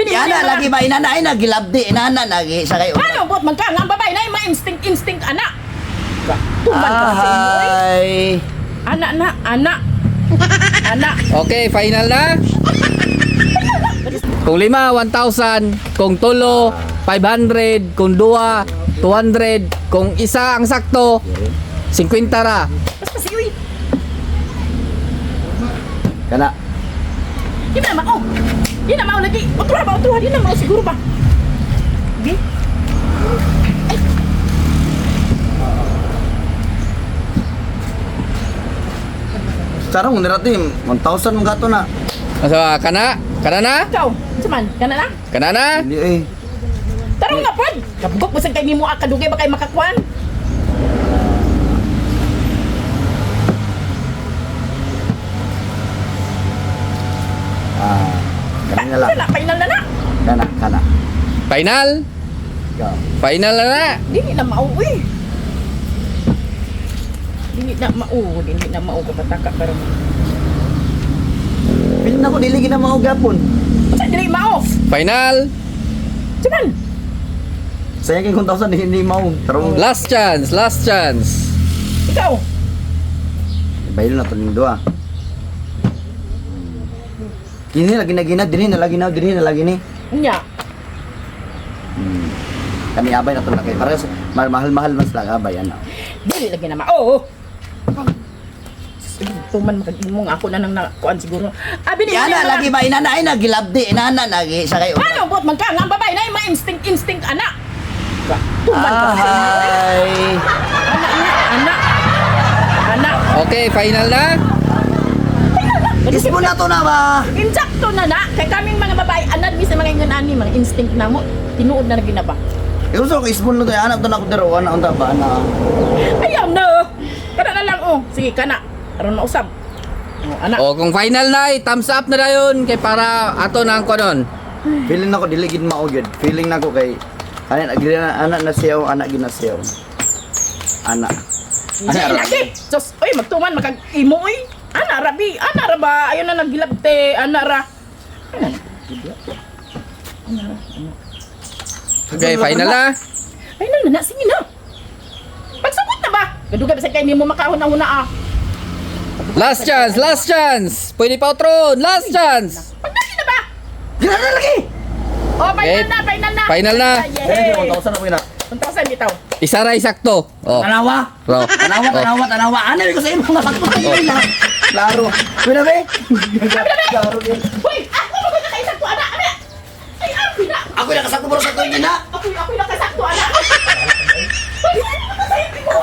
Dili Yana mga- lagi ba inana ay nagilabdi inana lagi sa kayo. Ano bot man ka nga ang babae na yung mga instinct instinct ana. Tuman ka sa imo oy. Ay. Ana na, ana. Ana. Okay, final na. Kung lima, 1,000. Kung tulo, 500. Kung duha, 200. Kung isa ang sakto, 50 ra. Basta si uy. Kana. Di na mao. Di na mao lagi. Otro ba otro di na mao siguro ba. Di. Sarong nirati 1,000 mong gato na. So, kana? Kana na? Ikaw, saman, kana na. Kana na? Hindi eh. Tarong nga pod. Kabugok mo kay nimo kadugay ba kay makakuan? Ah, kana na lang. Kana final na na. Kana, kana. Final? Ikaw. Final na na. Dili na mao uy. Dili na mao, dili na mao kapataka karon. Feeling na ko dili gina mao gapon. Unsa dili mao? Final? Saman. Sayang kay 1,000 hindi mao. Tarong Last chance, last chance. Ikaw. baylo na to ning duha. Kini lagi na gina dinhi na lagi na dinhi na lagi ni. Nya. Kani abay na to na kay para mahal-mahal mas lang abay ana. Dili lagi na mao. Tuman makag-imo nga ako na nang nakuan siguro. Abi ni Yana lagi ba inana ay nagilabdi inana lagi sa kayo. Ano bot man ka nga ang babae na yung mga instinct instinct ana. Tuman ka sa imo. Ay. Ana na, ana. Ana. Okay, final na? Ismo na to na ba? Insakto na na kay kaming mga babae anad mi sa mga ingon ani mga instinct namo tinuod na lagi na ba. Ikaw sa ismo na to anak to na ko dero ana unta ba ana. Ayaw na. Kana na lang oh. Sige kana. Aron mausab. Oh, ana. O, kung final na, eh, thumbs up na dayon kay para ato na ang konon. Feeling nako dili gid mao gyud. Feeling nako kay ana ana ana na siya ana gid na siya. Ana. Sige lagi. Sus, oy magtuman makag imo oy. Ana ra bi, ana ra ba? Ayo na nagilabte, ana ra. Ana. Ana ra. Ana. Okay, final na? Ay na na, sige na. Pagsugot na ba? Gadugay ba sa kay nimo makahuna-huna ah. Last chance, last chance. Pwede pa otron, last chance. Pagdali na ba? Gina na lagi. Oh, final Okay. na, final na. Final na. Yay! 1,000 ako ina. 1,000 bitaw. Isa ra isakto. Oh. Tanawa. Bro. Tanawa, tanawa, tanawa. Ano ko sa imo nga sakto tayo na. Klaro. Pwede ba? Klaro din. Hoy, ako mo ko nakaisakto ana. Ana. Ay, ako na. Ako na kasakto bro sa tuig na. Ako ako nakasakto ana. Hoy, ano ba sa ko?